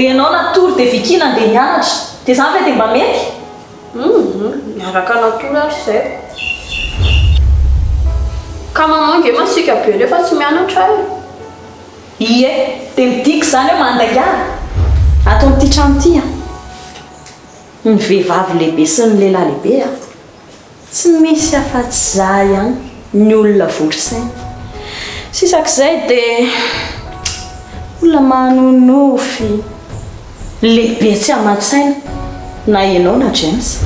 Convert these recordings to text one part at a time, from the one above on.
Dia ianao natory dia Vicky nandeha nianatra. Dia izany ve dia mba mety? Humm, niaraka natory ary izay. Ka maman nge masiaka be rehefa tsy mianatra e. Ie, dia midika izany hoe mandainga ato amin'ity trano ity an. Ny vehivavy lehibe sy ny lehilahy lehibe an. Tsy misy afa-tsy za ihany ny olona vory saina. Sisak'izay dia olona manonofy, lehibe tsy aman-tsaina na ianao na James.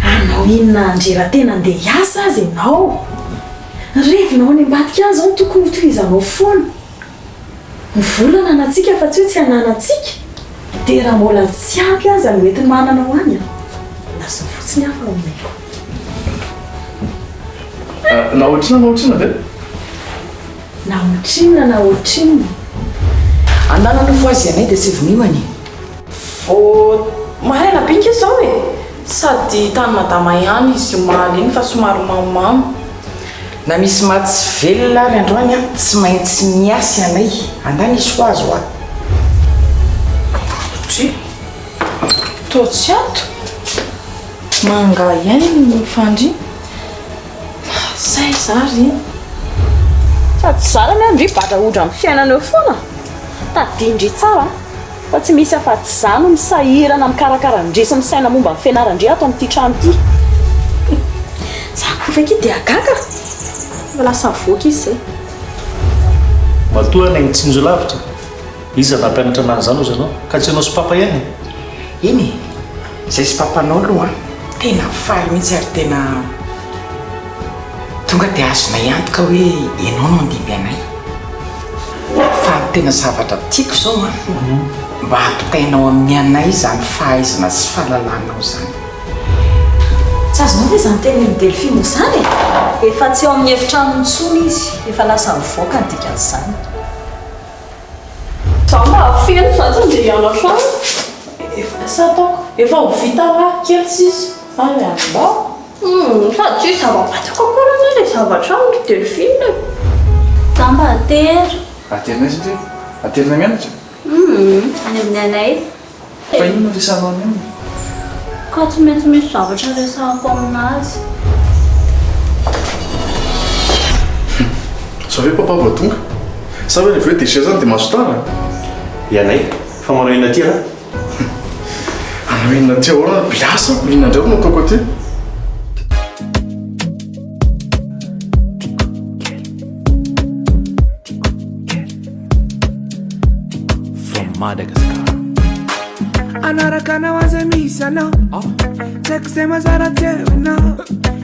Hanao inona ndry raha tena andeha hiasa aza ianao? Ny revinao any ambadika any izao no tokony hotohizanao foana. Ny vola ananantsika fa tsy hoe tsy ananantsika dia raha mbola tsy ampy aza ny hoenti-manana ho any an! Lazao fotsiny aho fa omeko. Na ohatrinona na ohatrinona ve? Na ohatrinona na ohatrinona. Andana aloha fohazy anay dia tsy vonimany e. Vao maraina be nge zao e! Sady tany madama ihany izy omaly iny fa somary mamomamo. Na misy maty sy velona ary androany an, tsy maintsy miasa ianay, andana hisy ho azy hoa. Dry, toa tsy ato? Mangahiahy ny fandriana. Saiza ary iny? Sady zara anie ndry badrahodra amin'ny fiainana eo foana. Tadidin-dry tsara an! Fa tsy misy afa-tsy za no misahirana mikarakara an-dry sy misaina momba ny fianaran-dry ato amin'ity trano ity. Za koa ve akia dia gaga? Efa lasa avoaka izy izay. Matoa anay mitsinjo lavitra, iza nampianatra anah an'izany ozy anao? Ka tsy ianao sy papa ihany e? Eny e! Izay sy papanao aloha an, tena faly mihitsy ary tena tonga dia azonay antoka hoe ianao no handimby anay. Fa ny tena zavatra tiako izao an, mba ampitainao amin'ny anay izany fahaizana sy fahalalanao izany. Tsy azonao ve izany tenenin'i Delphine izany e? Efa tsy ao amin'ny efitranony intsony izy, efa lasa nivoaka ny dikan'izany. Za mba feno za tsy andeha hianatra any. Efa asa ataoko, efa ho vita hoa, kely sisa. Ary andao. Humm, sady tsisy zava-batako akory anie ilay zavatra any ry Delphine e. Za mba atero. Aterina aiza ndry? Aterina mianatra? Humm, any amin'ny anay. Fa inona no resahanao any aminy? Ka tsy maintsy misy zavatra resahako aminazy. Hum, sao ve papa vao tonga? Sa ve rehefa hoe déchet zany dia mahazo tara? Ianay, fa manao inona aty ialahy? Hum, hanao inona aty ahoana? Miasa, inona indray no ataoko aty? From Madagascar. Anaraka anao aza misy anao Tsy haiko izay mazara teo ianao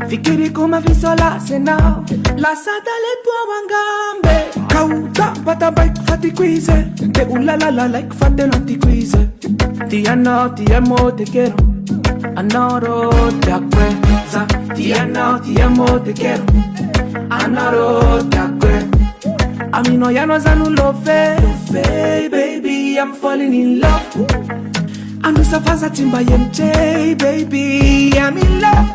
Fikiriko mafisolasy ianao Lasa talento ao angambe Ka ho tampatampaiko fa tiako izy Te ho lalalalaiko fa tena tiako izy Tianao ti amo te quiero Anao tiako e Za tianao ti amo te quiero Anao tiako e Aminao ihany aza no love Baby I'm falling in love Anosafaza tsy mba MJ Baby I'm in love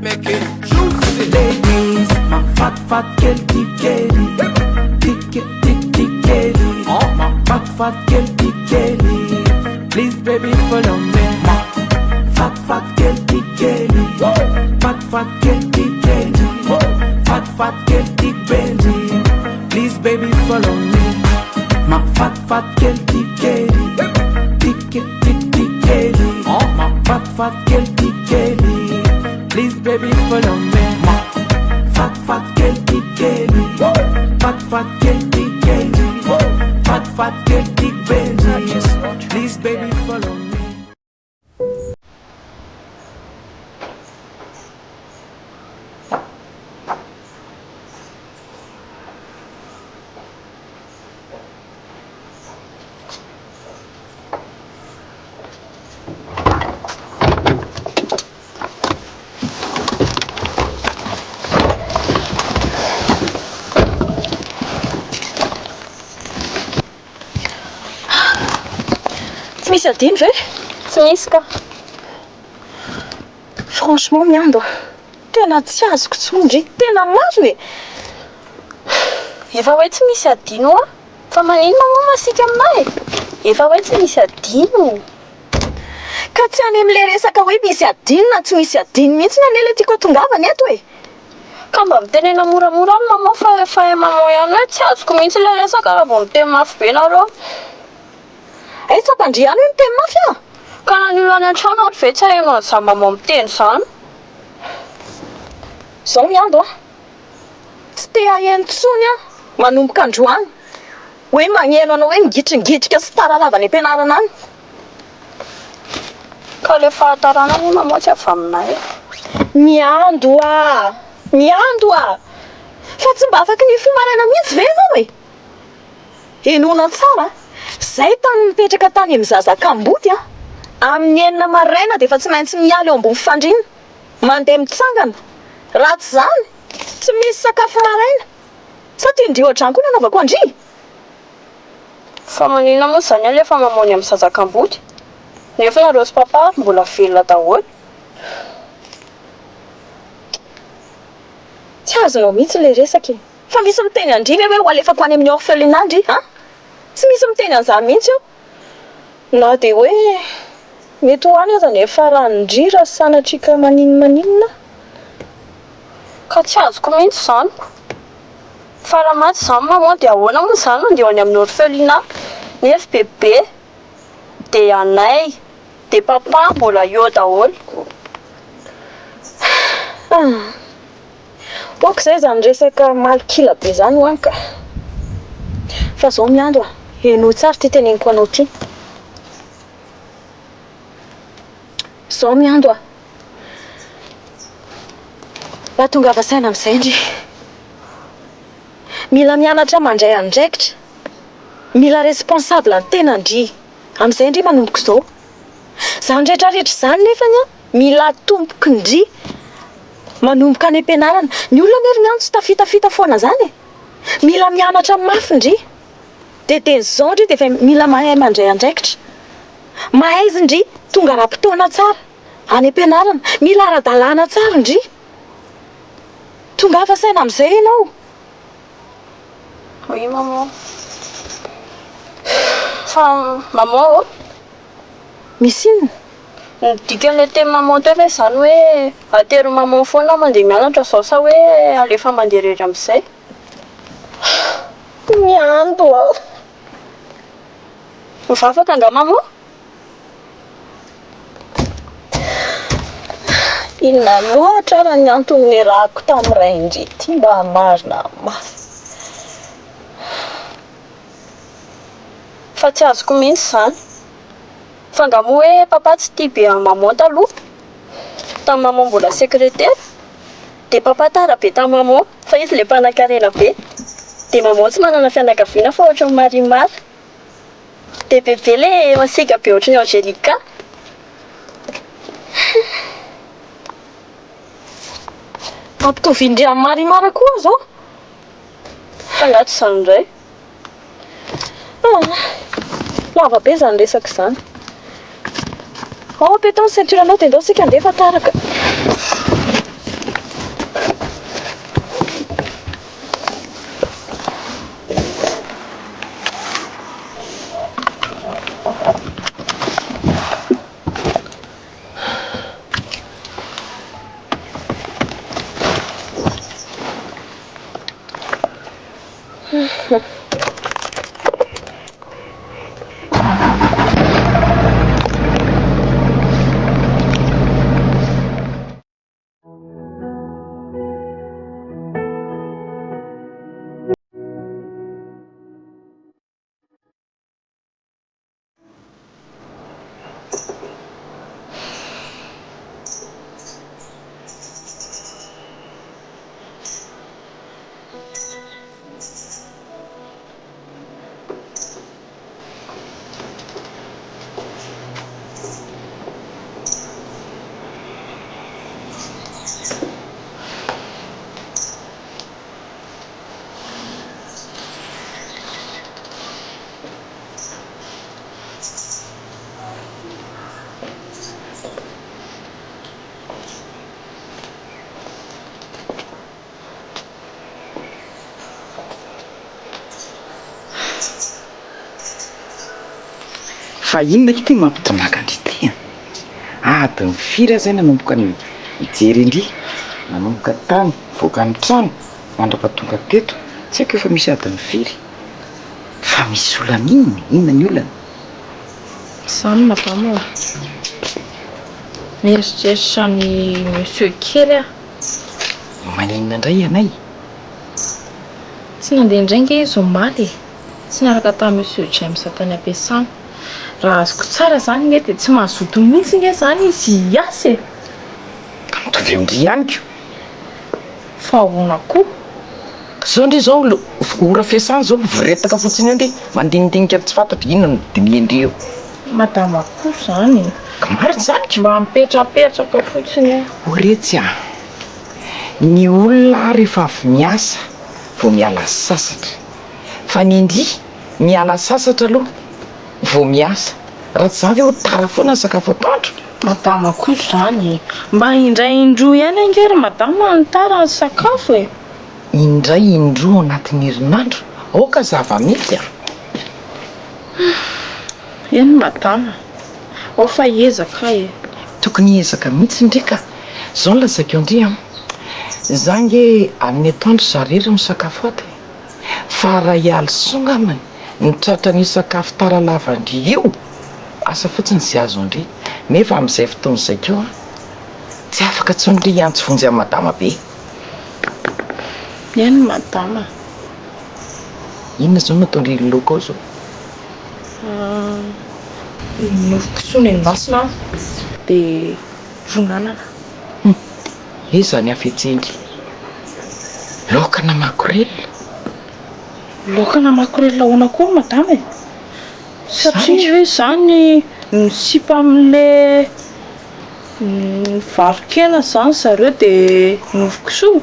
Make it juicy. Ladies Mafatifaty kely ty kely Ty ke- ty ty kely Mafatifaty kely ty kely Please baby follow me Mafatifaty kely ty kely Fatifaty kely ty kely Fatifaty kely ty bendy Please baby follow me Mafatifaty kely ty kely Ty ke- ty ty kely Mafatifaty kely ty kely Please baby follow me Mafatifaty kely ty kely Fatifaty kely ty kely Fatifaty kely ty bendy Please baby follow me Tsy misy adino ve? Tsy misy ka. Franchement Miando a, tena tsy azoko intsony ndry, tena marina e! Efa hoe tsy misy adino hoa, fa maninona moa masiaka aminah e? Efa hoe tsy misy adino. Ka tsy any amin'ilay resaka hoe misy adino na tsy misy adino mihitsy anie ilay tiako hatongavana eto e! Ka mba mitenena moramora any maman fa efa hay maman ihany hoe tsy azoko mihitsy ilay resaka raha vao miteny mafy be nareo. Hay tsapan-dry ihany hoe miteny mafy aho? Ka na ny olona any an-trano ary ve tsy haheno an'izany maman miteny izany? Izao miando a! Tsy te haheno intsony aho manomboka androany hoe magneno anao hoe mingitringitrika sy tara lava any am-pianarana any. Ka le fahatarana anie maman tsy avy aminay e. Miando a! Miando a! Fa tsy mba afaky nifoha maraina mihitsy ve ianao e? Henoina tsara a! Zay tany nipetraka tany amin'ny zaza kamboty a! Amin'ny enina maraina dia efa tsy maintsy miala eo ambony fandriana. Mandeha mitsangana. Raha tsy izany, tsy misy sakafo maraina. Sa tian-dry ohatr'izany koa ny anaovako an-dry? Fa maninona moa izany alefa mamono amin'ny zaza kamboty? Nefa nareo sy papa ary mbola velona daholo. Tsy azonao mihitsy ilay resaka e! Fa misy miteny an-dry ve hoe ho alefako any amin'ny orphelinat ndry an? Tsy misy miteny an'izany mihitsy eo. Na dia hoe mety ho any aza ny hiafaran'ndry raha sanatria ka maninona. Ka tsy azoko mihitsy izany. Fa raha maty izany maman dia ahoana moa izaho no handeha any amin'ny orphelinat nefa bebe dia anay dia papa mbola eo daholo. Ok izay izany resaka malok'ila be izany ho an ka. Fa izao miandry a, henoy tsara ity teneniko anao ity. Izao miandry a. Mba tongava saina amin'izay ndry. Mila mianatra mandray andraikitra, mila responsable ny tena ndry. Amin'izay ndry manomboka izao. Izany rehetra rehetra izany nefany an, mila atomboky ndry manomboka any am-pianarana. Ny olona anie ry miantso tafitafita foana izany e. Mila mianatra mafy ndry. Dia dia izao ndry dia efa mila mahay mandray andraikitra. Mahaiza ndry tonga ara-potoana tsara any am-pianarana. Mila ara-dalàna tsara ndry. Tongava saina amin'izay ianao. Oui maman. Fa maman ô. Misy inona? Ny dikan'ilay teny maman teo ve izany hoe aterin'i maman foana aho mandeha mianatra izao sa hoe alefa mandeha irery amin'izay? Miandry aho. Mivavaka angaha maman? Inona loatra ary ny antony niarahako tamin'ny rain-dry ity mba marina mafy. Fa tsy azoko mihitsy izany. Fa nga moa hoe papa tsy tia be an'i maman taloha? Tamin'i maman mbola sekretera? Dia papa tara be tamin'i maman fa izy ilay mpanankarena be. Dia maman tsy manana fianakaviana fa ohatran'i Marimar. Dia bebe ilay masiaka be ohatran'i Angelica. Ampitovian-dry amin'i Marimar koa aho izao. Fa nga tsy izany indray? Ah, lava be izany resaka izany. Ao apetaho ny ceinture anao dia ndao isika handeha fa tara ka. Fa inona ity mampidonaka an-dry ity an? Adiny firy aho izay nanomboka nijery an-dry, nanomboka tany, nivoaka ny trano, mandrapatonga teto, tsy haiko efa misy adiny firy. Fa misy olana inona e? Inona ny olana? Izany madama ô. Mieritreritra an'i monsieur kely aho. Maninona indray ianay? Tsy nandeha indray ange izy omaly e. Tsy niaraka tamin'i monsieur James tany am-piasana. Raha azoko tsara izany ange dia tsy mazoto mihitsy ange izany izy hiasa e. Ka mitovy amin-dry ihany ko. Fa ahoana koa? Zao ndry zao ora fiasana zao mivoretaka fotsiny eo ndry mandinidinika ny tsy fantatra inona no dinihin-dry eo. Madama koa zany e. Ka marina izany ko. Mba mipetrapetraka fotsiny eo. O retsy a! Ny olona rehefa avy miasa vao miala sasatra. Fa ny ndry miala sasatra aloha vao miasa. Raha tsy izany ve ho tara foana ny sakafo atoandro? Madama koa izany e! Mba indray indroa ihany ange ry madama no tara ny sakafo e! Indray indroa ao anatin'ny herinandro? Aoka zava-misy a! Eny madama, ao fa hiezaka aho e! Tokony hiezaka mihitsy ndry ka! Izao no lazaiko an-dry an! Za ange amin'ny atoandro za irery misakafo ato e! Fa raha hialisoa angambany ny tratran'io sakafo tara lava ndry io, asa fotsiny izay azon-dry, nefa amin'izay fotoana izay koa tsy afaka intsony ndry hiantso vonjy an'i madama be. Eny madama. Inona izao no ataon-dry laoka ao izao? Nofo kisoa nendasina dia ron'anana. Hum! Iza ny hafetsendry? Laoka na makorelina? Laoka na makorelina ahoana koa ry madama e? Satria ve izany ny sipa amin'le mivaro-kena izany zareo dia nofo kisoa?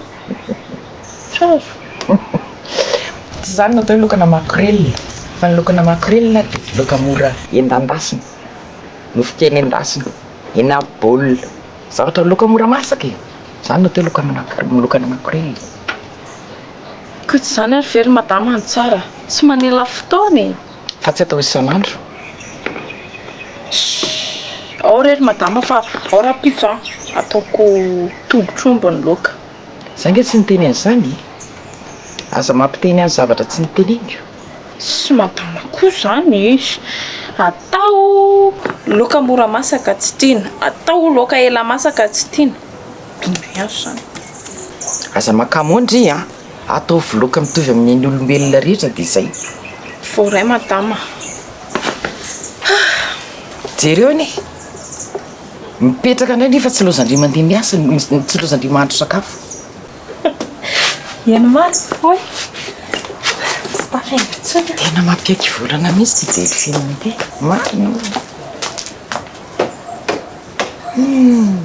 Tsy azo. Tsy izany no atao hoe laoka na makorelina, fa ny laoka na makorelina dia laoka mora endandasina, nofon-kena endasina, hena baolina. Zavatra laoka mora masaka e! Zany no atao hoe laoka na makorelina. Ka tsy izany ary ve ry madama no tsara? Tsy manela fotoana e! Fa tsy atao isan'andro. Shh! Ao re ry madama fa ao rahampitso an! Ataoko tongotr'omby ny laoka. Za ange tsy niteny an'izany e! Aza mampiteny ahy zavatra tsy niteneniko. Tsy madama koa izany e! Atao laoka mora masaka tsy tiana, atao laoka ela masaka tsy tiana. Dondro ihany izany. Aza makamo eo ndry a! Ataovy laoka mitovy amin'ny an'ny olombelona rehetra dia izay. Voaray madama. Jereo anie! Mipetraka indray ndry fa tsy laozan-dry mandeha miasa, tsy laozan-dry mahandro sakafo. Eny marina oay! Tsy tafainga intsony aho. Tena mampiaiky volana mihitsy ity Delphine ity. Marina aloha. Humm.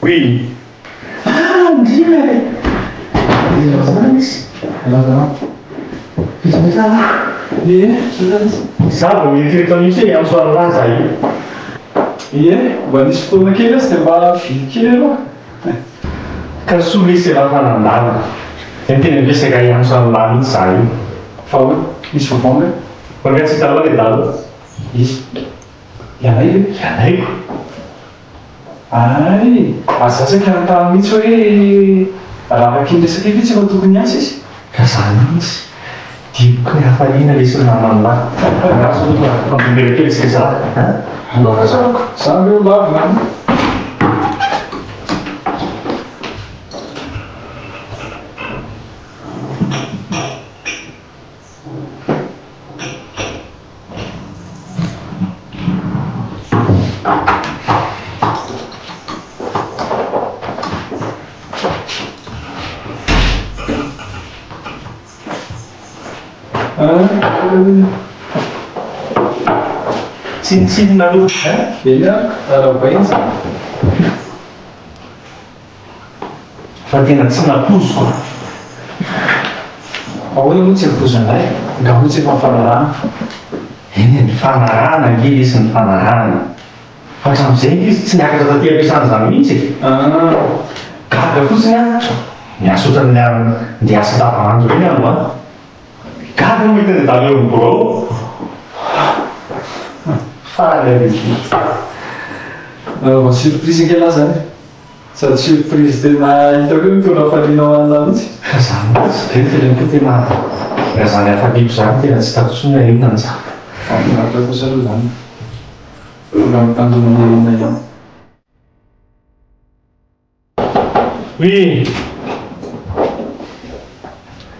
Oui. Ah, ndrina e! Iza izy? Ie, Za vao mieritreritra mihitsy hoe hiantso an'lah za io. Ie, mba nisy fotoana kely aho tsy dia mba vily kely aloha. Ka soa lesy ialahy fa nandalina. Dia tena miresaka hiantso an'lah mihitsy za io. Fa ahoana? Misy vaovao angaha? Fa nga tsy hitanao le dalo? Iza? Ianay ve? Ianay ko. Hay! Aza za saika nanontany mihitsy hoe raha araka iny resaka iny ve tsy efa tokony hiasa izy? Ka za mihitsy. Diboky ny hafaliana lesy ry naman'lah. Andraso aloha fa miverina kely isika za a! Alao fa za aleo lavina an! Tsinontsinona aloha hein? Eny ary, arahabaina izany. Fa tena tsy nampoiziko. Ahoana moa tsy ampoizinay? Nga moa tsy efa nifanarahana? Eny e, nifanarahana ange lesy nifanarahana. Fa hatramin'izay ange izy tsy niakatra taty am-piasana izany mihitsy e. Gaga fotsiny aho, miasa ohatran'ny andeha hiasa andavanandro ireny androany. Gaga aho mahita ny adala eo amin'ny birao. Faly aho lesy. Mba surprise ange lahy izany e. Sady surprise tena hitako hoe mitondra hafaliana ho an'lah mihitsy. Ka zany mihitsy ve no teneniko hoe tena raha zany hafaliako zany tena tsy hitako intsony hoe inona ny zavatra. Mahafinaritra kosa aloha zany e. Mbola mitandrina ny aina ihany. Oui.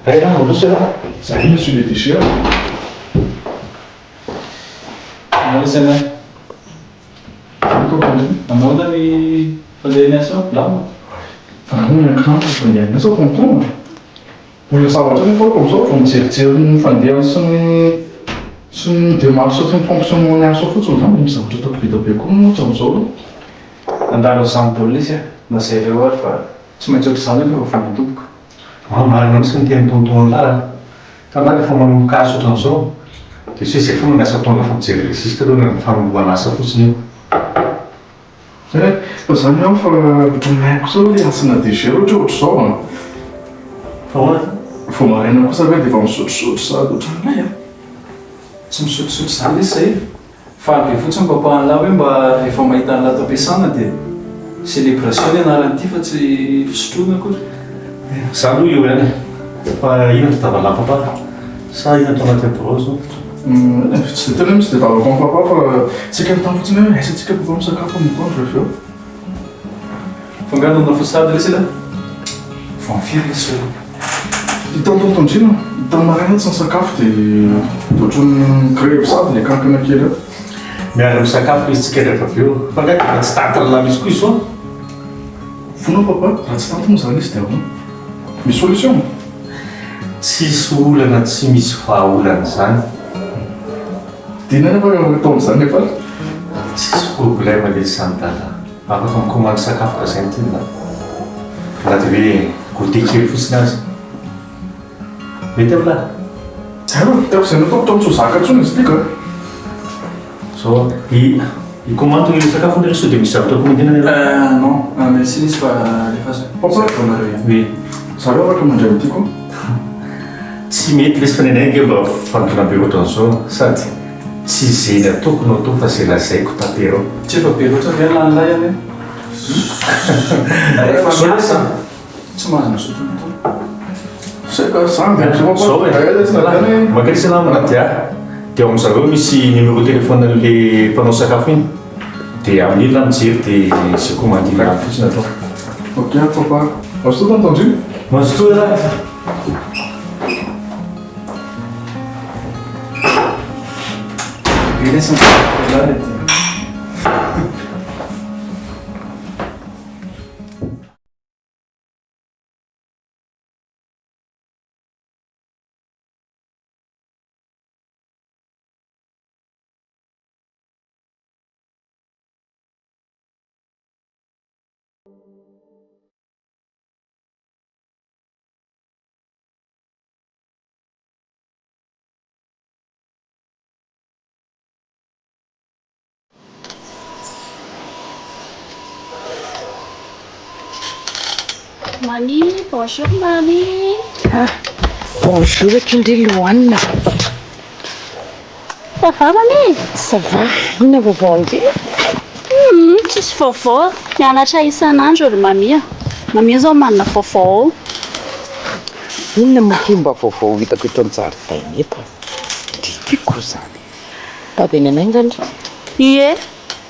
Eh, mandroso ianao. Zay monsieur le DG a. Manao ahoana Manahoana ny fandehan'ny asa ao? Milamina? Manahoana ny kanto ny fandehan'ny asa tonton a? Mbola zavatra nefa aloha amin'izao vao mijerijery ny fandehany sy ny sy ny démarche sy ny fonctionnement ny asa fotsiny izany dia misy zavatra ataoko be dia be koa moa hatramin'izao aloha. Nandalo an'izany daholo izy a, na jereo ary fa tsy maintsy ohatr'izany aloha vao manomboka. An, marina mihitsy ny tenin'i tonton lahy a! Fa angaha rehefa manomboka asa ohatran'izao dia tsy hoe izay foana ny asa ataonao fa mijery registre aloha ny fanombohana asa fotsiny io. Eh, fa zany aho fa ohatran'ny mahay kosa aloha ilay asana DG ohatra ohatr'izao an! Fa ahoana zany? Vao maraina kosa ve dia efa misotrosotro sahady ohatran'ny lay an! Tsy misotrosotro izany lesy zay e! Faly be fotsiny papa an'lah hoe mba efa mahita an'lah ato am-piasana dia célébration ny anaran'ity fa tsy fisotroana akory. Za aloha eo ihany e! Fa inona no tadiavan'lah papa? Sa inona no atao anaty birao zao? Tsy dia tena hoe misy tadiavako an'i papa fa saika nitany fotsiny hoe aiza tsika papa misakafo amin'ny atoandro rehefa avy eo. Fa nga nanao façade lesy elah? Vao firy lesy zao? Hitan'i tonton Jim, tamin'ny maraina tsy nisakafo dia dia ohatran'ny grevy sady ilay kankana kely ato. Miara misakafo lesy tsika rehefa avy eo. Fa nga dia efa tsy tanty rahalahy mihitsy koa izao? Fona papa, raha tsy tanty moa izany izy dia ahoana? Misy solution? Tsisy olana tsy misy vahaolana izany. Dia inona anefa no atao amin'izany nefa? Tsisy problème lesy izany dada. Afaka mikomandy sakafo ka zay no tiany na na dia hoe goûter kely fotsiny aza. Mety amlah? Hay va, hitako izay nataoko tao tsy ho zaka intsony izy ity ka. Zao i i-commande ny sakafo ndry sao dia misy zavatra commandena ny anao? Euh non, merci lesy fa alefaso e. Papa, Zay ataonareo ihany. Oui. Zareo afaka mandray an'ity koa. Tsy mety lesy fa ny anay ange mba fanodina be ohatran'izao sady Tsy ze ny ataoko no atao fa ze lazaiko tanterao. Tsy efa be loatra ve ny lanin'ilay anie? Rehefa miasa tsy mahazo misotro ny toaka. Zao e, mankanesy ianao amin'ny Nadia dia ao amin-dry zareo misy numéro téléphone an'le mpanao sakafo iny dia amin'iny lah mijery dia ze commande iny any fotsiny atao. Ok papa, mazotoa tonton Jim. Mazotoa lah. Mami, bonjour mami. Ah, bonjour akia ndry Loana. Ça va mamie? Ça va, inona vaovao ndry? Hum, tsisy vaovao, mianatra isan'andro ry mami a. Mami zao manana vaovao ao. Inona moa ity mba vaovao hitako eto an-jaridaina eto a? Ndry tiako izany. Tady any anay nga ndry? Ie,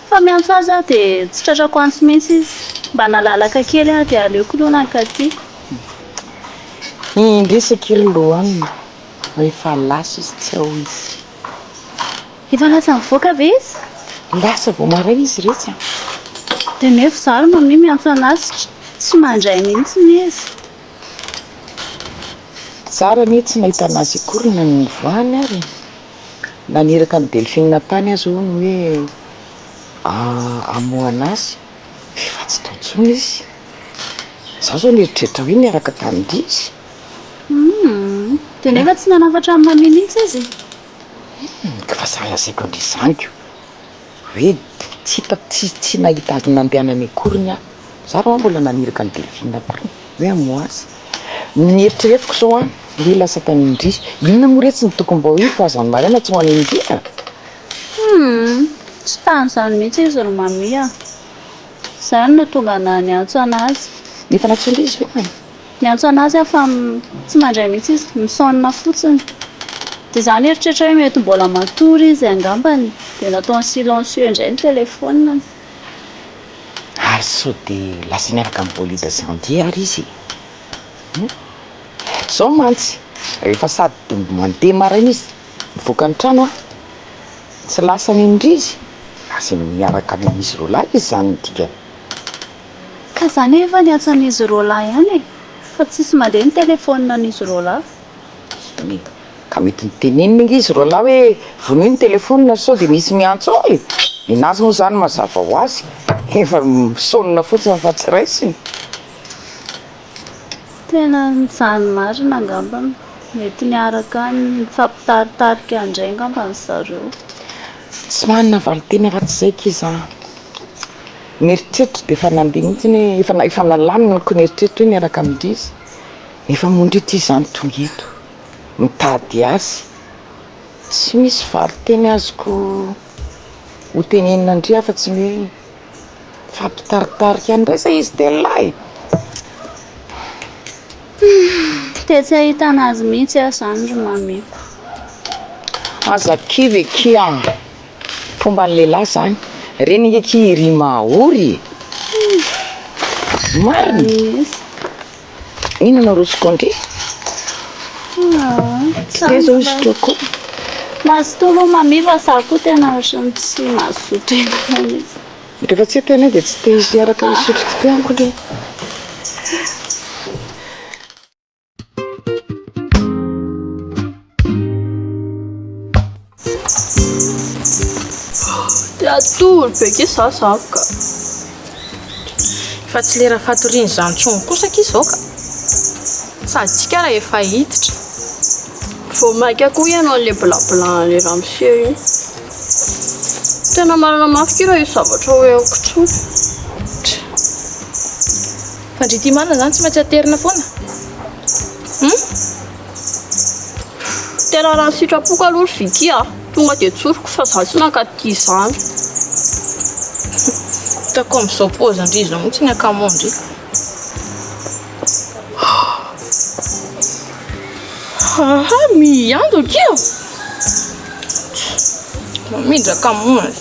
fa miantso azy aho dia tsy tratrako antso mihitsy izy. Mba nalalaka kely aho dia aleoko aloha nankaty. Indrisy akia ry Loana. Rehefa lasa izy tsy ao izy. Efa lasa nivoaka ve izy? Lasa vao maraina izy retsy a! Dia nefa izaho ry Mamie miantso an'azy tsy mandray mihitsy izy. Zara anie tsy nahita an'azy akory na ny nivoahany ary e! Naniraka an'i Delphine tany aza hono hoe hamoha an'azy fa tsy tao intsony izy. Izaho izao nieritreritra hoe niaraka tamin-dry izy. Humm, dia nefa tsy nanafatra an'i Mamie mihitsy izy? Humm, Fa za lazaiko an-dry zany ko, hoe tsy hitako, tsy tsy nahita azy nandehanany akoriny aho, za rô mbola naniraka an'i Delphine akoriny hoe hamoha azy, ny eritreretiko zao an, le lasa tany amin-dry, inona moa retsy no tokony mba hoe hifohazany maraina tsy ho any amin-dry a? Humm, tsy tany izany mihitsy izy ry Mamy a! Izany no tonga anah niantso an'azy. Efa nantsoin-dry izy ve any? Niantso an'azy aho fa tsy mandray mihitsy izy, mi-sonne fotsiny. Dia izaho nieritreritra hoe mety mbola matory izy angambany, dia nataony silencieux indray ny telefaoniny. Ary sao dia lasa niaraka amin'i Bolida sy Andy ary izy e? Hum? Izao mantsy, rehefa sady mandeha maraina izy mivoaka ny trano an, tsy lasa any amin-dry izy, lasa miaraka any amin'izy roalahy izy izany no dikany. Ka za anie efa niantso an'izy roalahy ihany e! Fa tsisy mandeha ny telephone an'izy roalahy. Zany e! Ka mety niteneniny ange izy roalahy hoe vonoy ny telephone sao dia misy miantso ao e! Nenazy moa zany mazava ho azy efa mi-sonne fotsiny fa tsy raisiny. Tena izany marina angambany. Mety niaraka any nifampitaritarika indray angambany zareo. Tsy manana valinteny afa-tsy izay akia za. Ny eritreritro dia efa nandeha mihitsy hoe efa efa nalamiko ny eritreritro hoe miaraka amin-dry izy, nefa moa ndry ity izany tonga eto mitady azy, tsy misy valinteny azoko ho tenenina an-dry afa-tsy ny hoe mifampitaritarika any indray sa izy telolahy? Dia tsy ahitana azy mihitsy aho izany ry mamiko. Aza kivy akia a! Fomban'ny lehilahy zany. Reny ange akia ery mahory e! Marina! Inona no arosoko an-dry? Dite zao isotroako. Mazotoa aloha Mamy fa za koa tena ohatran'ny tsy mazoto hihinana mihitsy. Rehefa tsy eto ianao dia tsy te hiaraka hisotro dite amiko ndry. Te hatory be akia za zany ka. Efa tsy lera fatoriana izany intsony kosa akia izao ka. Sady tsika ary efa hiditra. Vao maika koa ianao an'ilay blabla an'ilay ramose io. Tena marina mafy akia raha io zavatra ho henoko intsony. Fa ndry ity marina izany tsy maintsy aterina foana? Hum? Tena raha ny sitrapoko aloha ry Vicky a, tonga dia tsoriko fa za tsy mankaty izany. Hitako amin'izao paozin-dry izao mihitsy ny akamoan-dry. Aha, miando akia! Mamindra kamoana.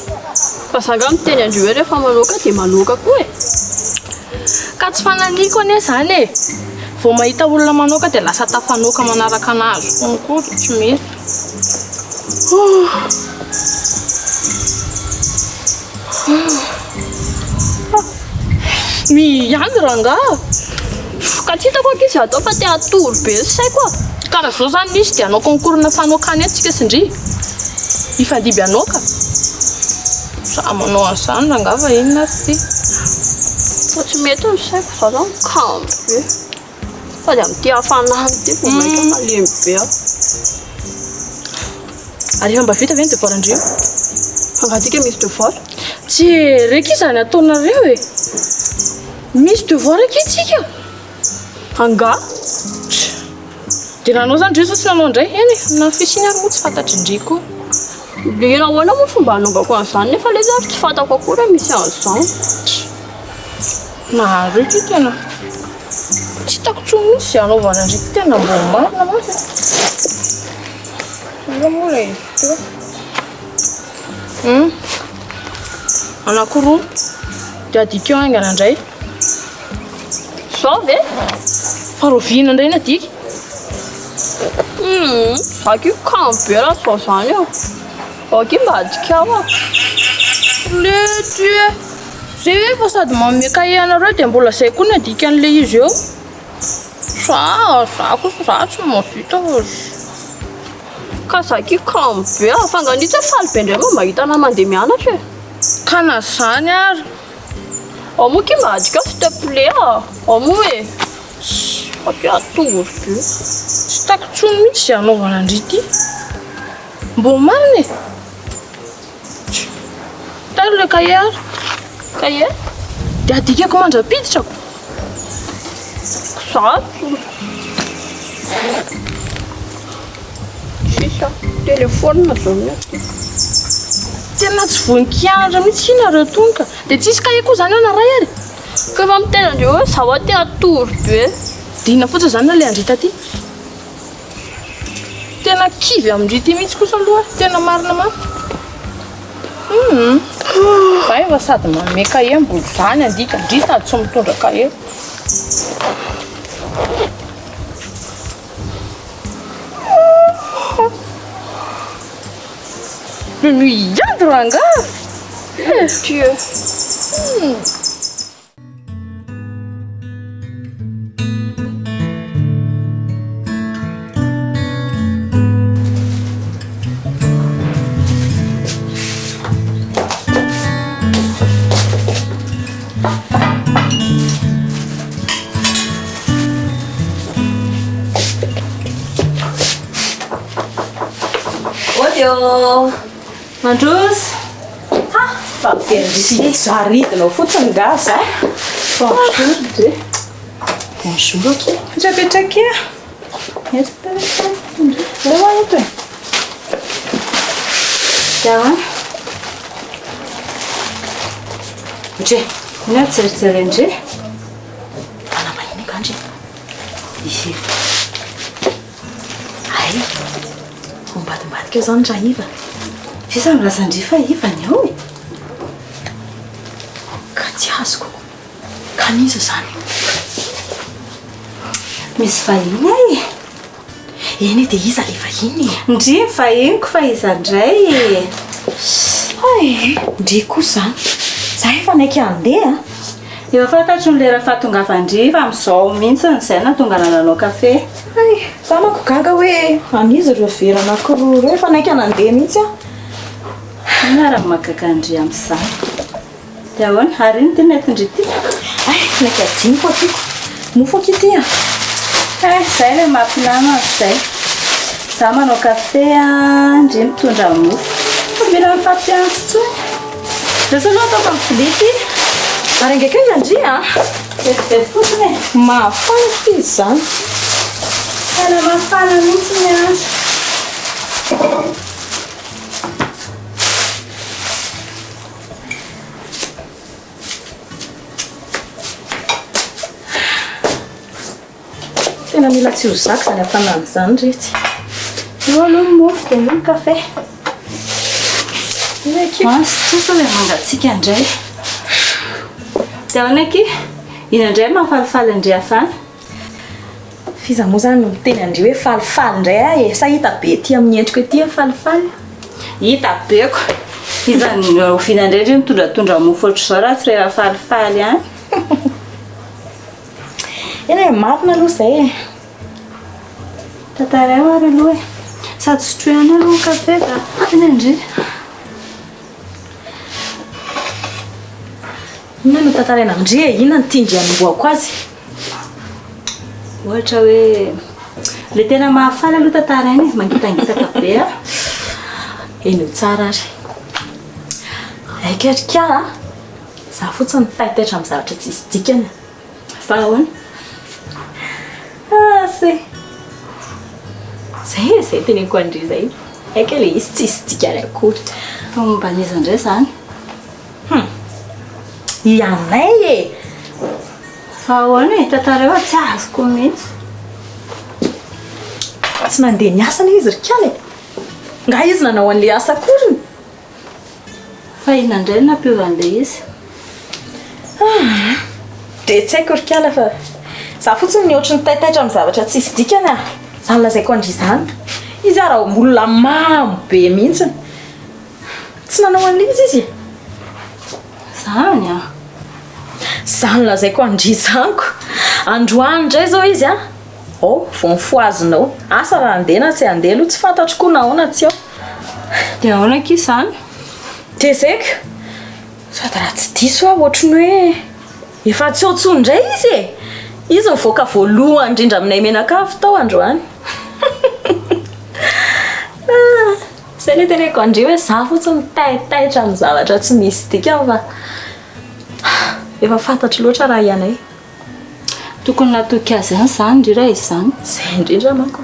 Fa za nga miteny an-dry hoe rehefa manoaka dia manoaka koa e! Ka tsy fananiko anie zany e! Vao mahita olona manoaka dia lasa tafanoaka manaraka anazy konko dia tsy mety. Miandry rangaha! Ka tsy hitako ankizy atao fa te hatory be ny saiko a! Ka raha zao zany misy dia hanao concours-na fanoakana eto tsika sy ndry. Hifandimby hanoaka. Za manao an'izany rangaha fa inona ary ity. Fa tsy mety ny saiko, za zany kamo be. Sady amin'ity hafanana ity vao mainka malemy be aho. Ary efa mba vita ve ny devoir-ndry io? Angaha tsika misy devoir? Tsy re akia izany ataonareo e! Misy devoir akia tsika! Angaha? Dia nanao izany ndry sao tsy nanao indray? Eny e, na ny fisiany ary moa tsy fantatry ndry koa. Dia nahoana moa fomba hanaovako an'izany nefa ilay izy ary tsy fantako akory hoe misy an'izany. Nareo ity tena tsy hitako intsony mihitsy izay hanaovana an-dry ity tena mbô marina mantsy e. Inona moa ilay izy teo? Hum, anankiroa dia adikao haingana indray. Zao ve? Fa rahoviana indray ny adika? Hum, za ko kamo be raha zao zany eo. Ok mba adikao ah. Lety e! Zay hoe efa sady manome cahier anareo dia mbola zay koa ny adikan'ilay izy eo. Za, za kosa za tsy mahavita fa. Ka za ki kamo be ah, fa nga ndry tsy faly be ndray moa mahita anah mandeha mianatra e. Ka na zany ary. Ao moa ki mba adikao s'il te plait ah, ao moa e. Fa ke atory be. Tsy hitako intsony mihitsy izay hanaovana an-dry ity. Mbô marina e! Tairy ilay kahie ary. Kahie? Dia adikako mandra-piditrako. Zato. Tsisy an. Telephone zao ny aty. Tena tsy vonon-kianatra mihitsy ki nareo tony ka. Dia tsisy kahie koa zany eo naray ary. Ka efa miteny andreo hoe zaho aty hatory be. Dia inona fotsiny zany ilay an-dry taty? Tena kivy amin-dry ity mihitsy kosa aloha aho, tena marina mafy. Hum. Za efa sady manome kahie mbola izany andika, ndry sady tsy mitondra kahie. Miady rangaha. Dieu. Hmm. Ody ô! Mandroso! Ha! Fa miverin-dry sy zaridinao fotsiny nga za. Bonjour ndry. Bonjour akia. Mipetrapetra akia. Eto mipetraka ndry. Eo aho eto e. Dia ahoana? Ndry. Inona jerijerendry? Manambahiny angaha ndry? Ie. Hay! Ho ambadimbadika eo izany raha Iva. Iza milaza ndry fa Iva ny ao e? Ka tsy azoko. Ka an'iza izany? Misy vahiny ay e! Eny e, dia iza ilay vahiny e? Ndry ny vahiniko fa iza indray e? Hay! Ndry koa izany. Za efa naika handeha a! Efa fantatro ny lera fahatongavan-dry fa amin'izao mihitsy izay nahatonga anah nanao kafe. Hay! Za manko gaga hoe an'iza ireo vera anankiroa ireo, efa naika nandeha mihitsy aho. Inona ary ny mahagaga an-dry amin'izany? Dia ahoana? Ary inona ity nentin-dry ity? Hay! Naika adinoko akiko. Mofo akia ity a! Hay! Izay ilay maha-mpinamana izay. Za manao kafe a, ndry mitondra mofo. Tsy mila mifampiantso intsony. Lasa aloha ataoko amin'ny vilia ity. Ary aingaikainga ndry a! Vetivety fotsiny e. Mafana ity izy izany. Tena mafana mihitsy ny andro. Tena mila tsy ho zaka izany hafanana izany ry tsy. Io aloha ny mofo dia io ny kafe. Io akia. Mazotoa sao dia mangatsiaka indray. Dia ahoana akia? Inona indray no mahafalifaly an-dry avy any? F'iza moa izany no miteny an-dry hoe falifaly indray aho e? Sa hita be ety amin'ny endriko ety hoe falifaly? Hita be ko! Iza no oviana indray ndry mitondratondra mofo ohatr'izao raha tsy rehefa falifaly ihany? Eny e, marina aloha izay e. Tantaraio ary aloha e. Sady sotroy ihany aloha ny kafe ka. Eny ndry. Inona no tantaraina amin-dry e? Inona no tian-dry hanombohako azy? Ohatra hoe, ilay tena mahafaly aloha tantaraina e, mangitangitaka be a. Henoy tsara ary. Aika ry kala a! Za fotsiny taitaitra amin'ny zavatra tsisy dikany. Fa ahoana? Ah se! Zay e, zay teneniko an-dry zay. Haiko ilay izy tsisy dikany akory. Fa momba an'iza indray izany? Hum! I anay e! Fa ahoana e? Tantarao fa tsy azoko mihitsy. Tsy nandeha niasa anie izy ry kala e! Nga izy nanao an'ilay asa akoriny? Fa inona indray no nampiova an'ilay izy? Ah! Dia tsy haiko ry kala fa za fotsiny ny ohatry ny taitaitra amin'ny zavatra tsisy dikany ah! Izany lazaiko an-dry izany. Izy ara olona mamo be mihitsy. Tsy nanao an'ilay izy izy e! Izany an! Izany lazaiko an-dry izany ko! Androany indray izao izy an! Ao, vao mifohazina ao. Asa raha handeha na tsy handeha aloha tsy fantatro koa na ao na tsy ao. Dia ahoana akia izany? Dia zay ka! Sady raha tsy diso aho ohatry ny hoe efa tsy ao intsony indray izy e! Izy nivoaka voalohany indrindra aminay mianakavy tao androany. Zay le teneniko an-dry hoe za fotsiny taitaitra amin'ny zavatra tsy misy dikany fa efa fantatro loatra raha ianay. Tokony natoky azy ihany izany ndry raha izany. Izay indrindra manko.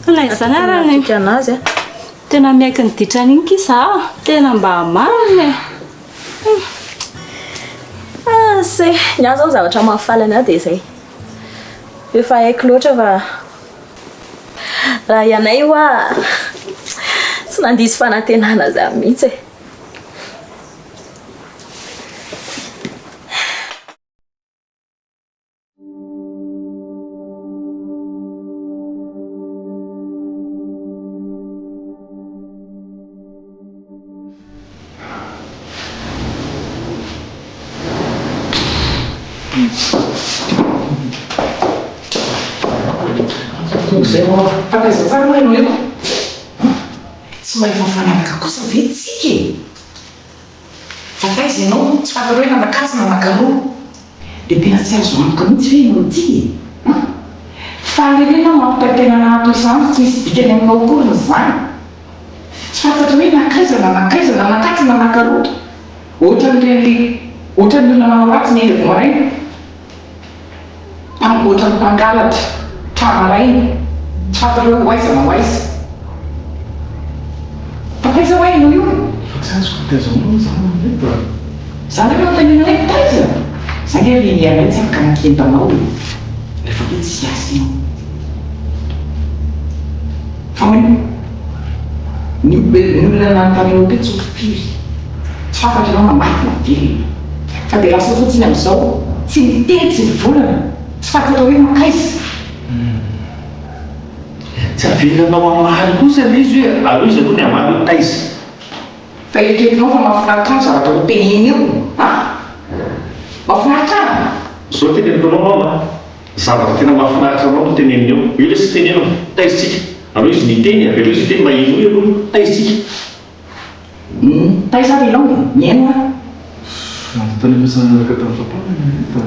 Fa na izany ara ny. Natoky anazy a. Tena miaiky ny ditrany iny kisa a! Tena mba marina e! Ah se, ny ahy zao ny zavatra mahafaly an'ahy dia izay. Efa haiko loatra fa raha ianay hoa tsy nandiso fanantenana izany mihitsy e. Izay vao taiza tsara moa ianao io? Tsy mahay mifanaraka kosa ve tsika e? Fa taiza ianao? Tsy fantatro hoe nanakatsy na nakaroa. Dia tena tsy azo antoka mihitsy ve ianao ity e? An? Faly ery ianao mampitaintaina anah toy izany fa tsy misy dikany aminao akory izany. Tsy fantatro hoe nankaiza na nankaiza na nankatsy na nankaroa. Ohatran'ireny ohatran'ny olona manao ratsy miainga vao maraina. Mpam ohatran'ny mpangalatra tra maraina. Tsy fantatro hoe ho aiza na ho aiza. Fa taiza hoa ianao io? Fa tsy azoko ny taiza moa izany ry reto a! Za ve manontaniana hoe taiza? Za nge ry Inianay tsy afaka nakenda anao e! Rehefa hoe tsy hiasa ianao. Fa maninona? Ny ny olona nanontanianao teo tsy ho firy. Tsy fantatra ianao na maty na velona. Fa dia lasa fotsiny amin'izao, tsy miteny tsy mivolana, tsy fantatra hoe mankaiza. Tsy avelanao hamaly kosa ilay izy hoe aleo izy aloha ny hamaly hoe taiza. Fa eritreretinao fa mahafinaritra ahy ny zavatra ho teneniny eo an! Mahafinaritra ahy? Zao teneniko anao mama a! Zavatra tena mahafinaritra anao no teneniny eo. Io lesy teneno, taiza tsika? Aleo izy miteny, avelao izy hiteny mba henoy aloha, taiza tsika? Humm, taiza ary ianao e? Mihaino aho. Nandeha tany am-piasana niaraka tamin'i papa ny hariva.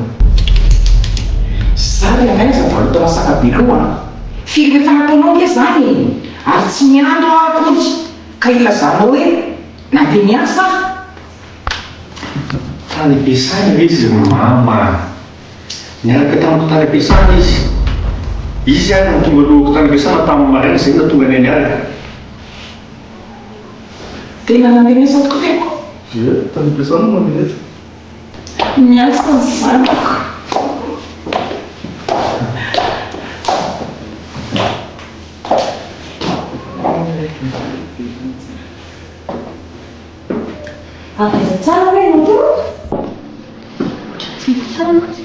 Za ry angahy aza varotana saka be loha an! Film efa nataonao nge zany e! Ary tsy miandry aho akory ka ilazanao hoe nandeha niasa aho. Tany am-piasana ve izy ry mama a! Niaraka tamiko tany am-piasana izy. Izy ary no tonga alohako tany am-piasana tamin'ny maraina izay no nahatonga anay niaraka. Tena nandeha niasa tokoa ve ianao? Ie, tany am-piasana aho mandeha. Miasa ny zanako. Avy aiza tsara ve ianao teo? Ohatran'ny tsy hita tsara mantsy.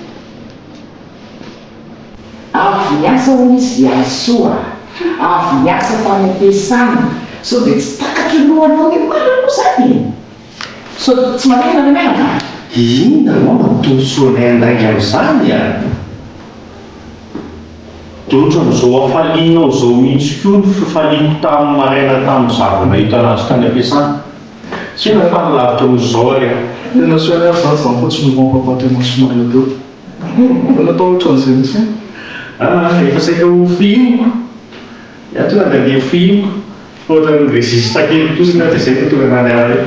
Avy niasa hono izy ry Alisoa a! Avy niasa tany am-piasana. Sao dia tsy takatry ny lohanao ny marina moa izany e? Sao tsy manenina ny mianaka? Inona moa no tombontsoanay handainga amin'izany a? Dia ohatran'izao hafalianao izao mihitsy koa ny fifaliako tamin'ny maraina tamin'ny izaho vao nahita anazy tany am-piasana. Tsy hoe faly lavitra noho izao ary aho. Tena soa ihany ary izany izany fa tsy novan'i papa teo imason'olona teo. Efa natao ohatran'izay mihitsy an! Ah, efa saika ho fihiniko. Ny ahy tonga dia ho fihiniko. Fa ohatran'ny ni-resiste kely fotsiny aho dia izay no tonga naniala eo.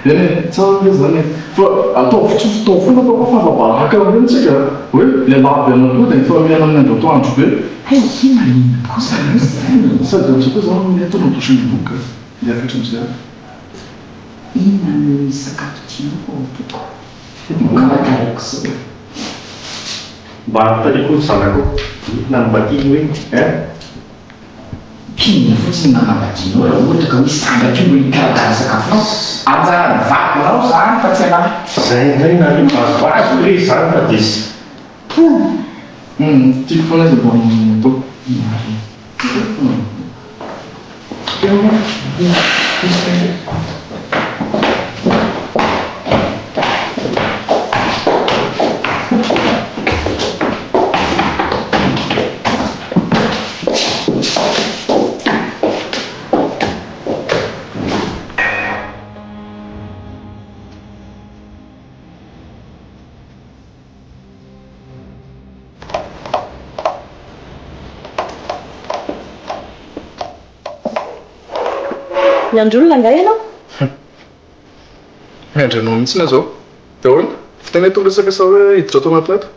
Eny e, tsara anie izany e. Fa ataovy tsy fotoana foana papa fa afa-baraka amin'ireny tsika a! Hoe lehilahy be an'atoa dia mifamihana amin'ny andro atoandro be. Hay, maninona kosa aloha izany e? Sady amin'izay koa izany nentina douche-ny-boka hiakatra amin'izay aho. Inona no sakafo tianao ao am-poko? Karakaraiko soa. Mba anontaniako ny zanakao, inona no mba tiany hoe hein? Pinina fotsiny ny nanambadianao raha ohatra ka hoe sambatra io no hikarakara sakafonao. Anjaran'ny vadinao izany fa tsy anah. Zay indray nareo vazivazy re izany fa dia. Humm tiako foana izy mba atao. Miandry olona angaha ianao? Miandry anao mihitsy aho izao. Dia ahoana? Vita eto ny resaka sa hoe hiditra ato anaty ato?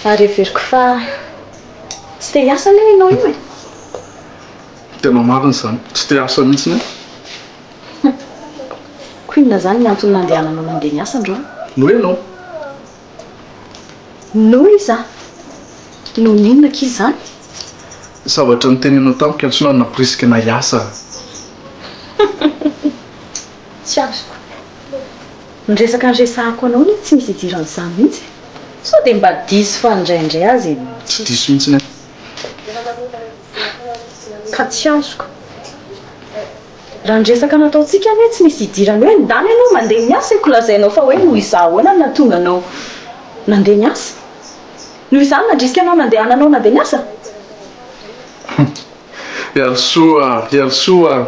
Ary heveriko fa tsy te hiasa anie ianao io e! Tena marina izany, tsy te hiasa mihitsy aho. Koa inona izany ny antony nandehananao nandeha niasa androany? Noho ianao. Noho iza? Noho ny inona akia izany? Zavatra noteneninao tamiko iantsoana no namporisika anah hiasa. Tsy azoko. Ny resaka niresahako anao anie tsy misy idiran'izany mihitsy e. Sao dia mba diso fandraindray aza ianao ity. Tsy diso mihitsy aho. Ka tsy azoko. Raha ny resaka nataontsika anie tsy misy idirany hoe ndana ianao mandeha miasa e ko lazainao fa hoe noho izaho ahoana no nahatonga anao nandeha niasa? Noho izaho no nandrisika anao nandehananao nandeha niasa? Ialisoa a! Ialisoa a!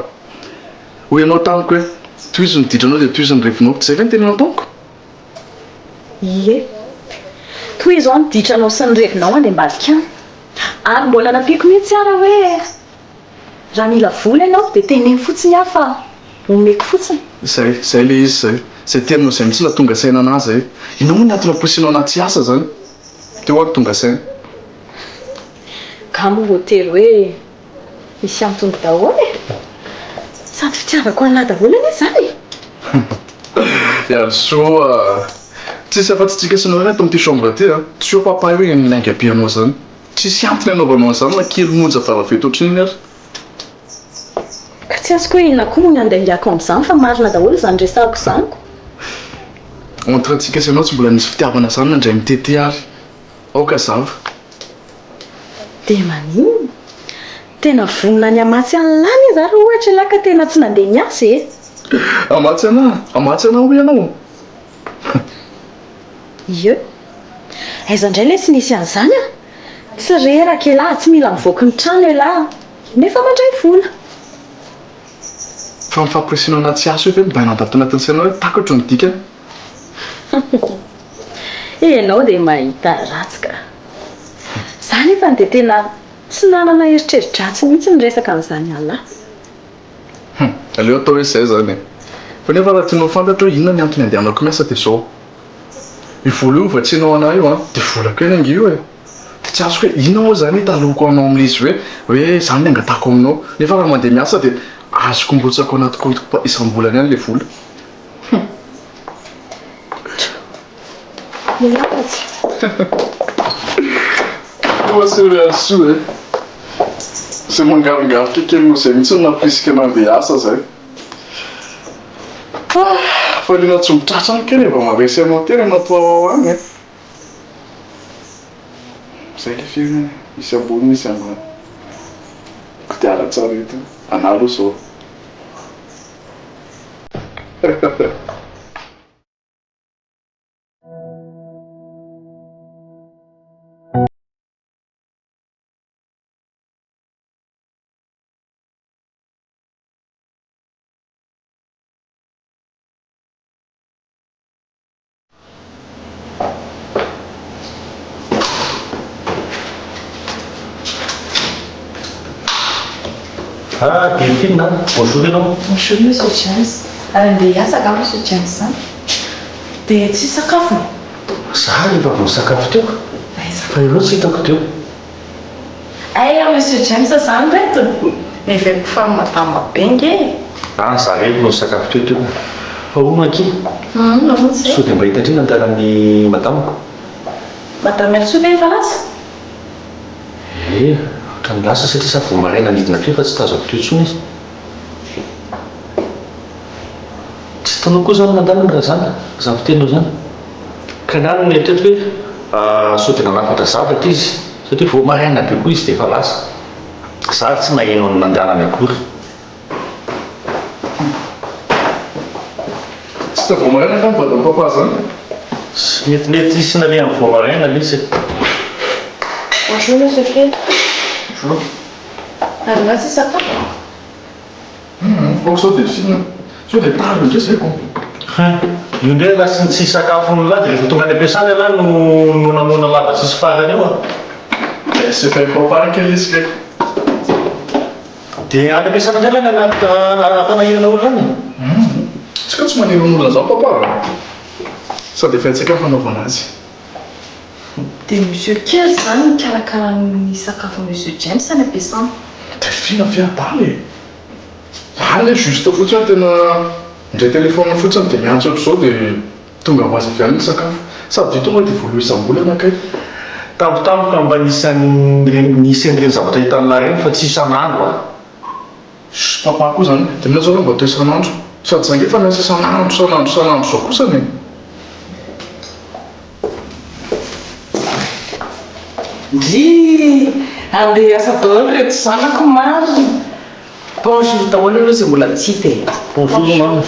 Hoy ianao tamiko hoe tohizo ny ditranao dia tohizo ny revinao. Tsy izay ve ny teninao tamiko? Ie. Tohizo an ny ditranao sy ny revinao any ambadika any. Ary mbola nampiako mihitsy ara hoe. Raha mila vola ianao dia teneno fotsiny aho fa omeko fotsiny. Izay, izay ilay izy izay. Izay teninao izay mihitsy no nahatonga saina anah izay. Inona moa ny antony ampoisinao anah tsy hiasa izany? Teo aho no tonga saina. Nga moa voatery hoe misy antony daholo e? Sady fitiavako an'lah daholo anie izany e! Iarisoa a! Tsisy afa-tsy tsika sy nareo ato amin'ity chambre ity a! Tsy eo papa io iny lainga be anao izany. Tsisy antony anaovanao an'izany na kely monja varavety ohatrinona ary. Ka tsy azoko hoe inona koa no niandaingako amin'izany fa marina daholo izany resahako izany ko. Entre antsika sy ianao tsy mbola nisy fitiavana izany nandray mitete ary. Aoka hazava. Dia maninona? Tena vonona ny hamatsy an'lah anie za raha ohatra ialahy ka tena tsy nandeha niasa e! Hamatsy anah? Hamatsy anah hoy ianao? Ie. Aiza indray ilay tsy nisy an'izany an! Tsy reraka elah, tsy mila mivoaka ny trano elah, nefa mandray vola. Fa ny famporisiana anaty asa io ve mba nandalo tanatin'ny sainao hoe takatro ny dikany? Ianao dia mahita ratsy ka. Za nefa dia tena tsy nanana eritreri-dratsy mihitsy niresaka an'izany Allah. Hum, aleo atao hoe izay izany e. Fa nefa raha tianao ho fantatra hoe inona ny antony andehanako miasa dia izao. Io vola io vatsianao anah io an, dia volako ihany ange io e. Dia tsy azoko hoe inona moa izany hitalahoako anao amin'ilay izy hoe hoe izany ny angatahako aminao. Nefa raha mandeha miasa dia azoko mirotsaka ao anaty kaontiko isam-bolana ihany ilay vola. Hum. Milaza. Koa se ry Alisoa e. Izay mangarongarika kelinao izay mihitsy no nampirisika anah handeha hiasa izay. Ah, faliana tsy omby tratra any kay rehefa maharesy anao tena anaty wawawa any e. Izay ilay fiainana e, misy ambony misy ambany. Kodiaran-tsarety, anah aloha izao. Ah, Delphine a! Bonjour ianao. Bonjour Monsieur James. Ary andeha hiasa angaha Monsieur James zany? Dia tsy hisakafo e? Za efa vao nisakafo teo ka. Fa ianao tsy hitako teo. Aiah Monsieur James zany reto? Neveriko fa madama be nge e! Ah, za irery no nisakafo teo teo ka. Fa hono akia? Hum, ahoana izay? Sao dia mba hita indray ny andalan'i madamako? Madame Herisoa ve efa lasa? Ie, ohatran'ny lasa satria za vao maraina nidina teo fa tsy tazako teo intsony izy. Tsy hitanao koa izany nandalana raha izany, izany fiteninao izany. Ka ny ahy no mieritreritra hoe sao dia nanafatra zavatra izy, satria vao maraina be koa izy dia efa lasa. Za ary tsy naheno ny nandehanany akory. Tsy hita vao maraina angamba ny vadin'i papa izany. Tsy metimety hisy nalehany vao maraina lesy e. Bonjour Monsieur Fred. Bonjour. Ary nga tsy hisakafo? Hum, aoka sao dia sinona. Sao dia tara indray zay ko. Hein, io indray ialahy sy ny tsy hisakafo ny lahy dia rehefa tonga any am-piasana ialahy no nonamoana lava tsisy farany eo a. Eh, c'est fait papa kely izy kay. Dia any am-piasana indray ialahy ny hampanahirana olona any? Hum, tsy ka tsy manahirana olona zany papa a. Sady efa haintsika ny fanaovana azy. Dia Monsieur kely izany mikarakara ny sakafon'i Monsieur James any am-piasana. Delphine ve adala e! Za anie juste fotsiny hoe tena indray téléphone fotsiny dia miantso ohatr'izao dia tonga ho azy avy any ny sakafo. Sady io tonga dia voaloha isam-bolana kay. Tampotampoka mba nisy an'ireny nisy an'ireny zavatra hitan'lah ireny fa tsy isan'andro an! Shh papa koa zany dia milaza hoe mba atao isan'andro. Sady za nge efa miasa isan'andro isan'andro isan'andro zao kosany e! Ndrii! Andeha hiasa daholo ireto zanako marina! Bonjour daholo aloha izay mbola tsy hita e! Bonjour mama.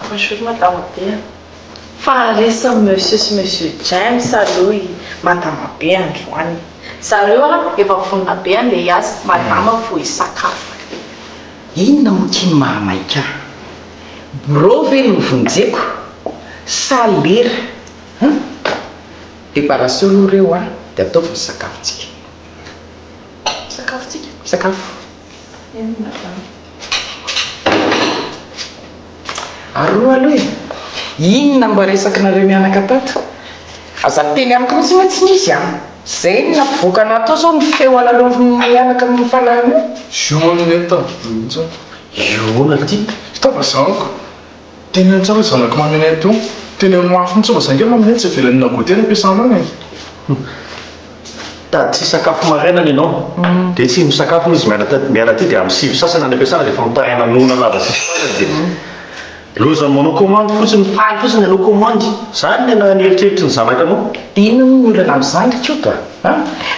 Bonjour madame Be. Fa resin'i monsieur sy monsieur James aloha i madama Be androany. Zareo a efa vonona be andeha hiasa, madama vao hisakafo. Inona moa ity no mahamaika ahy? Birao ve no vonjeko sa lera? Hum! Préparation aloha ireo an, dia ataovy ny sakafontsika. Sakafontsika? Sakafo. Eny madama. Aroa aloha e! Inona mba resakinareo mianaka tato? Aza miteny amiko mihitsy hoe tsy nisy an! Zay no nampivoaka anah tao zao ny feo anareo mianaka mifanahina io. Jeannette mihitsy. Io ty. Fitaovazaniko. Teneno tsara hoe zanak'i Maminette io. Teneno mafy mihitsy fa za ange Maminette tsy avelany na goûter any am-piasana any e. Tady tsy hisakafo maraina ny anao. Dia tsy misakafo izy miala miala aty dia amin'ny sivy sasany any am-piasana dia efa mitaraina noana lava tsisy farany dia loza manao commande fotsiny faly fotsiny hanao commande. Zany ny ny eritreritry ny zanakanao. Dia inona moa ny olana amin'izany ry Koto a?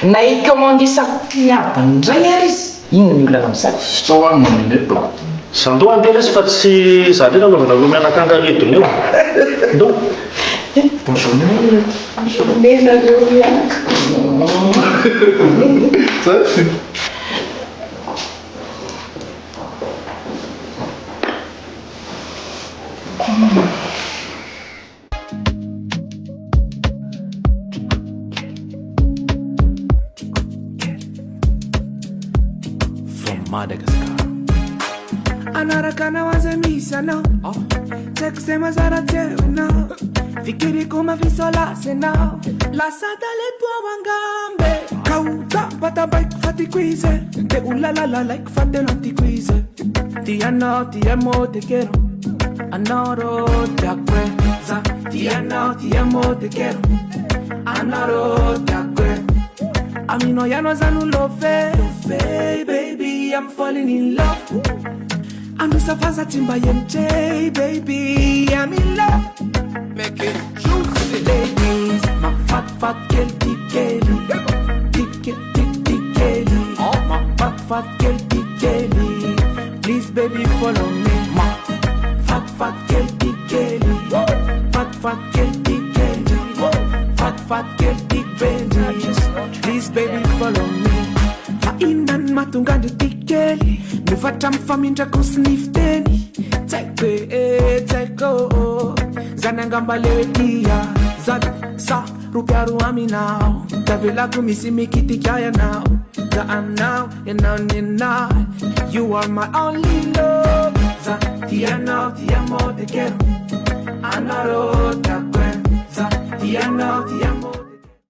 Na hi-commande sakafo miadana indray ary izy. Inona ny olana amin'izany? Sao any maminette ô. Za ndao andeha lesy fa tsy za ndray nanaovana ro mianakanga redona eo. Ndao. Bonne journée maminette. Bonne journée nareo mianaka. Salut. From Madagascar. Anaraka anao aza misy anao Tsy haiko izay mazara teo ianao Fikiriko mafisolasy ianao Lasa talento ao angambe Kaota batabaiko fa tiako izy Te ho lalalalaiko fa tena tiako izy Ti anao ti amo te quiero Anao tiako e Za ti anao ti amo te quiero Anao tiako e Aminao ihany aza no love Love baby I'm falling in love Anosa tsy mba MJ baby I'm in love Make it juicy. Ladies Mafatifaty kely ty kely Ty ke ty ty kely Mafatifaty kely ty kely Please baby follow me Mafatifaty kely ty kely Fatifaty kely ty kely Fatifaty kely ty baby Please baby follow me Fa inona ny mahatonga andry ty kely Mifatra amin'ny famindrako sy ny fiteny Tsy haiko e, tsy haiko Zany angamba le hoe tia Zany sa ropiaro aminao Tavelako misy mikitika ianao Za aminao, ianao ny anahy You are my only love Za tia anao, ti amo, te quiero Anao tiako e Za tia anao, ti amo.